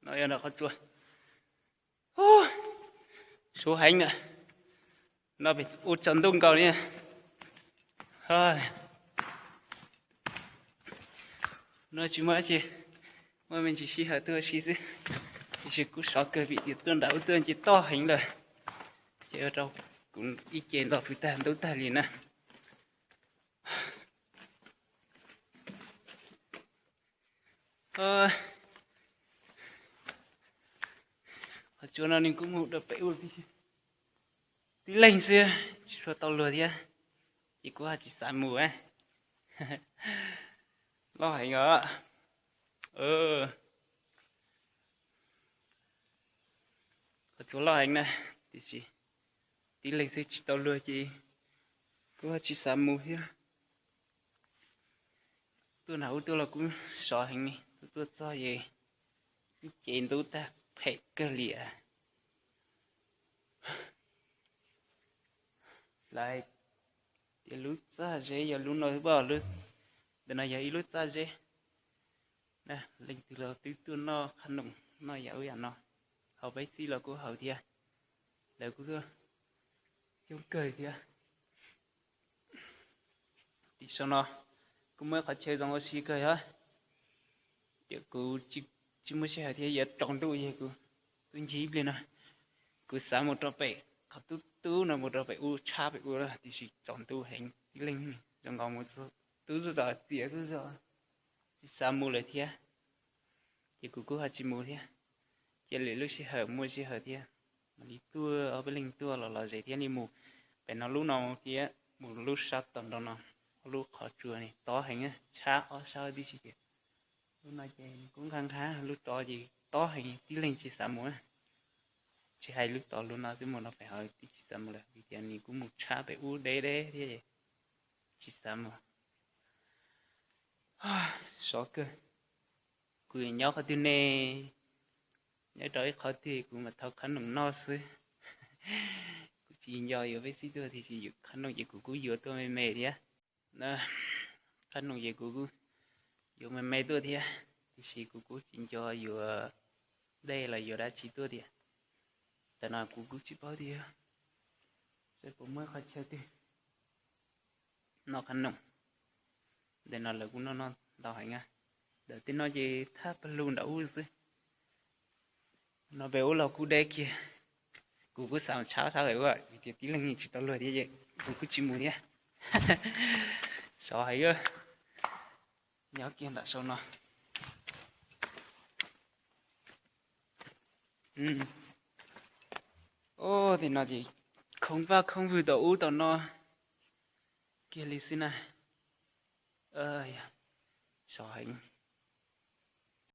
No yog nram qhov tsua. Suav heev na. No pem ua tsaus ntuj nkaus li. No tsis muaj dab tsi, muaj me ntsis sij hawm tuaj ua si xwb. Tiam sis kuj sov kawg vim tias tuaj nram ub tuaj nce toj heev lawm. Ces ua rau kuv ib ce nto pw tag ntub tag li na. Qhov tsua no nws kuj mus rau pem ub tib leeg xwb, tsis tshua tau luag thiab, ces kuv ho tsis xav mus. Loj heev os. Qhov tsua loj heev na, tiam sis tib leeg xwb tsis tau luag ces kuv ho tsis xav mus thiab. Tuaj nram ub tuaj los kuj sov heev li, tuaj tuaj txog ces ib ce ntub tag phem kawg li. Lawv tias lub txaj zeb yog lub no xwb, ntawm no yog ib lub txaj zeb. Leej twg los twb tuaj noj qhab noom noj yam ub yam no, haus Pepsi los kuj haus thiab, lawv kuj tuaj coob kawg thiab. Tim saum no kuj muaj ib qhov chaw zoo ua si kawg thiab, ces kuv tsis muaj sij hawm thiab yuav tsaus ntuj es kuv tuaj ncig ib pliag no. Kuv xav mus rau pem qhov tub tub no, mus rau pem ub tshab pem ub, tiam sis tsaus ntuj heev tib leeg zoo nkaus mus tub zoj zos txias zoj zos, tsis xav mus lawm thiab. Ces kuv kuj ho tsis mus thiab, cia lwm lub sij hawm muaj sij hawm thiab mam li tuaj ob peb leeg tuaj los los zem thiab li mus. Pem no lub no thiab mus lub sab tom nrau no, ob lub qhov tsua ne tob heev, tshab ob sab tib si tias. Lub no ces kuj nqha nqha, lub tod ces tob heev tib leeg tsis xav mus. Tsis hais lub tod lub no xwb, mus no pem hauv twb tsis xav mus lawm vim tias nws kuj mus tshab pem ub deb deb thiab, tsis xav mus. Sov kawg. Kuv nyob qhov twg ne, nyob rau ib qhov twg kuv mam thau qhab noom noj xwb. Kuv tsis nco yuav Pepsi tuaj tiam sis qhab noom ces kuv kuj yuav tuaj me me thiab. Qhab noom ces kuv kuj yuav me me tuaj thiab, tiam sis kuv kuj tsis nco yuav dej los yuav dab tsi tuaj tiag. Tam no kuv kuj tsis paub tias puas muaj qhov chaw twg noj qhab noom. Ntawm no lawv kuj noj noj ntau heev na. Ntawm tej no ces thaj pawg lug nram ub xwb. No pem ub los kuj deb kiag. Kuv kuj xav tshab tshab lawm ua vim tias tib leeg tsis tau luag thiab ces kuv kuj tsis mus thiab. Sov heev, nyob kiag nram saum no. Ub, tim no ces khoob vaj khoob vwg tom ub tom no kiag li xwb na. Sov heev.